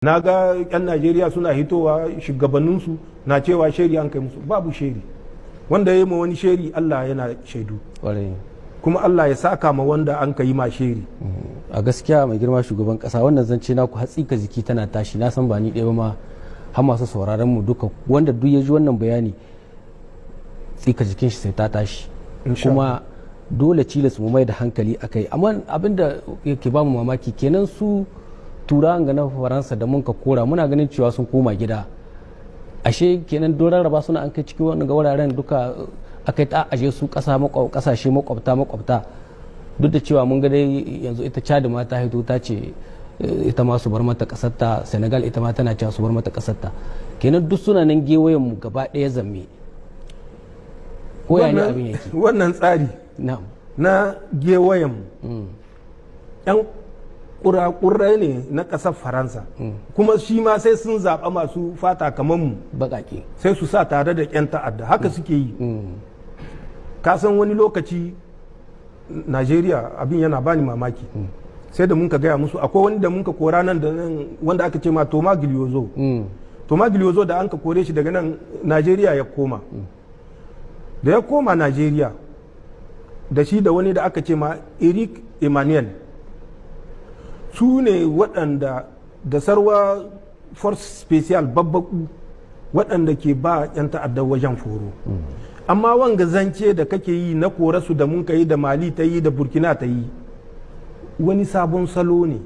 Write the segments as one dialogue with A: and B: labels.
A: Na ga 'yan Najeriya suna hitowa, shugabanninsu na cewa sheri an kai musu. Babu sheri. Wanda ya yi ma wani sheri, Allah yana shaidu. Kuma Allah ya saka ma wanda an ka yi ma sheri.
B: A gaskiya, mai girma shugaban kasa, wannan zance naku hatsi ka jiki tana tashi. Na san ba ni ɗaya ba ma, har masu sauraron mu duka, wanda duk ya ji wannan bayani, tsika jikin shi sai ta tashi. Kuma dole cilas mu mai da hankali akai. Amma abin da ke ba mu mamaki kenan, su turawan ga na Faransa da mun ka kora, muna ganin cewa sun koma gida. Ashe kenan don rarraba suna an kai cikin wannan ga wuraren duka aka ta aje su kasa, kasashe makwabta makwabta. Duk da cewa mun ga dai yanzu ita Chad ma ta hito ta ce ita ma su bar mata kasar ta. Senegal ita ma tana cewa su bar mata kasar ta. Kenan duk suna nan gewayen mu gaba ɗaya zamme, ko ya ne abin yake?
A: Wannan tsari na gewayen mu, yan kurakurai ne na ƙasar Faransa. Kuma shi ma sai sun zaɓa masu fata kamar mu,
B: baƙaƙe,
A: sai su sa tare da 'yan ta'adda. Haka suke yi. Ka san wani lokaci Najeriya abin yana bani mamaki. Sai da mun ka gaya musu, akwai wani da mun ka kora nan da nan wanda aka ce ma Thomas Gliozo. Thomas Gliozo da an ka kore shi daga nan Najeriya, ya koma. Da ya koma Najeriya, da shi da wani da aka ce ma Eric Emmanuel, su ne waɗanda da sarwa force special babbaku waɗanda ke ba 'yan ta'addar wajen foro. Amma wanga zance da kake yi na kore su da mun yi, da Mali ta yi, da Burkina ta yi, wani sabon salo ne.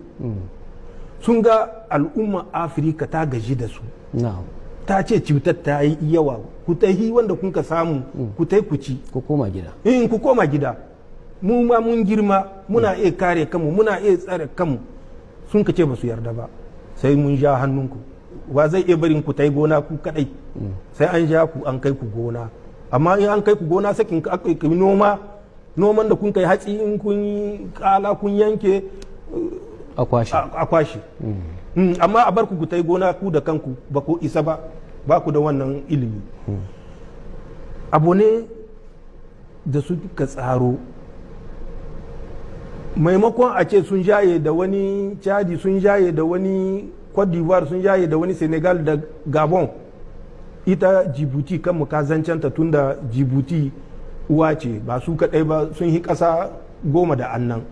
A: Sun ga al'umma Afirka ta gaji da su, ta ce cutar ta yi yawa, ku tahi, wanda kun ka samu ku tai ku ci.
B: Ku koma gida.
A: In ku koma gida, mu ma mun girma, muna iya kare kanmu, muna iya tsare kanmu. Sun ka ce ba su yarda ba, sai mun ja hannunku. Wa zai iya barin ku tai gona ku kadai? Sai an ja ku an kai ku gona. Amma in an kai ku gona, sakin ka aka yi noma, noman da kun kai hatsi, in kun yi kala kun yanke,
B: a kwashe.
A: A kwashe. Amma a bar ku ku tai gona ku da kanku, ba ku isa ba, ba ku da wannan ilimi. Abu ne da suka tsaro. Maimakon a ce sun jaye da wani Chadi, sun jaye da wani Cote d'Ivoire, sun jaye da wani Senegal da Gabon, ita Djibouti kan mu ka zancenta, tun da Djibouti uwa ce, ba su kadai ba, sun yi kasa 10 da annan.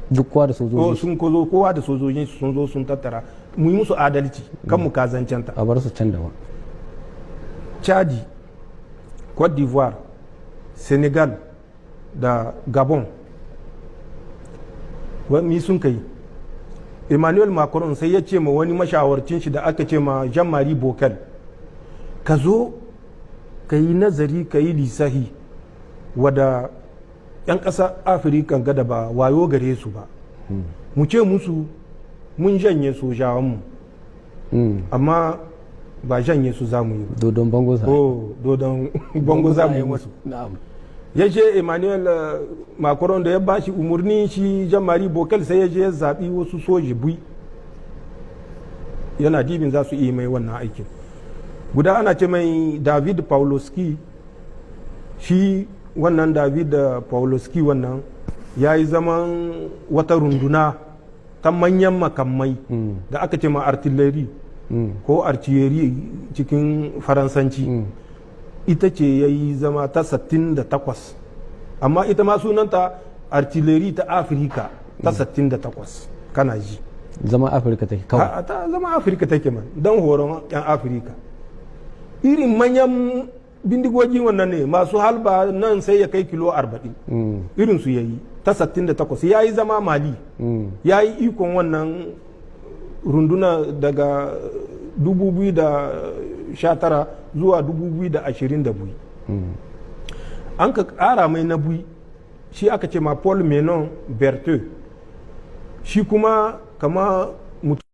B: Duk kowa da sojoji.
A: Sun kozo, kowa da sojojin sun zo sun tattara. Mu yi musu adalci, kan mu ka zancenta.
B: A bar su can daban.
A: Chadi, Cote d'Ivoire, Senegal da Gabon, mi sun kai? Emmanuel Macron sai ya ce ma wani mashawarcin shi da aka ce ma Jean-Marie Bockel, ka zo ka yi nazari, ka yi lisahi wada 'yan ƙasa Afirka gada ba wayo gare su ba. Mu ce musu mun janye sojawanmu, amma ba janye su za mu yi ba.
B: Dodon bango za.
A: Oh, dodon bango za mu yi musu. Ya je, Emmanuel Macron da ya bashi umarni, shi Jean-Marie Bockel sai ya je ya zaɓi wasu soji bui, yana dibin za su iya mai wannan aikin. Guda ana ce mai David Pawlowski. Shi wannan David Pawlowski wannan ya yi zaman wata runduna ta manyan makamai da aka ce ma artillery ko artillery cikin Faransanci. Ita ce ya yi zama ta 68, amma ita ma sunanta artillery ta Afirka ta 68, kana ji?
B: Zama Afirka take kawai.
A: Ta zama Afirka take man, don horon 'yan Afirka. Irin manyan bindigogi wannan ne masu halba nan sai ya kai kilo 40, irin su yayi ta 68. Ya yi zama Mali, ya yi ikon wannan runduna daga 2019 zuwa 2022. An ka kara mai na bui, shi aka ce ma Paul Menon Berthe. Shi kuma kama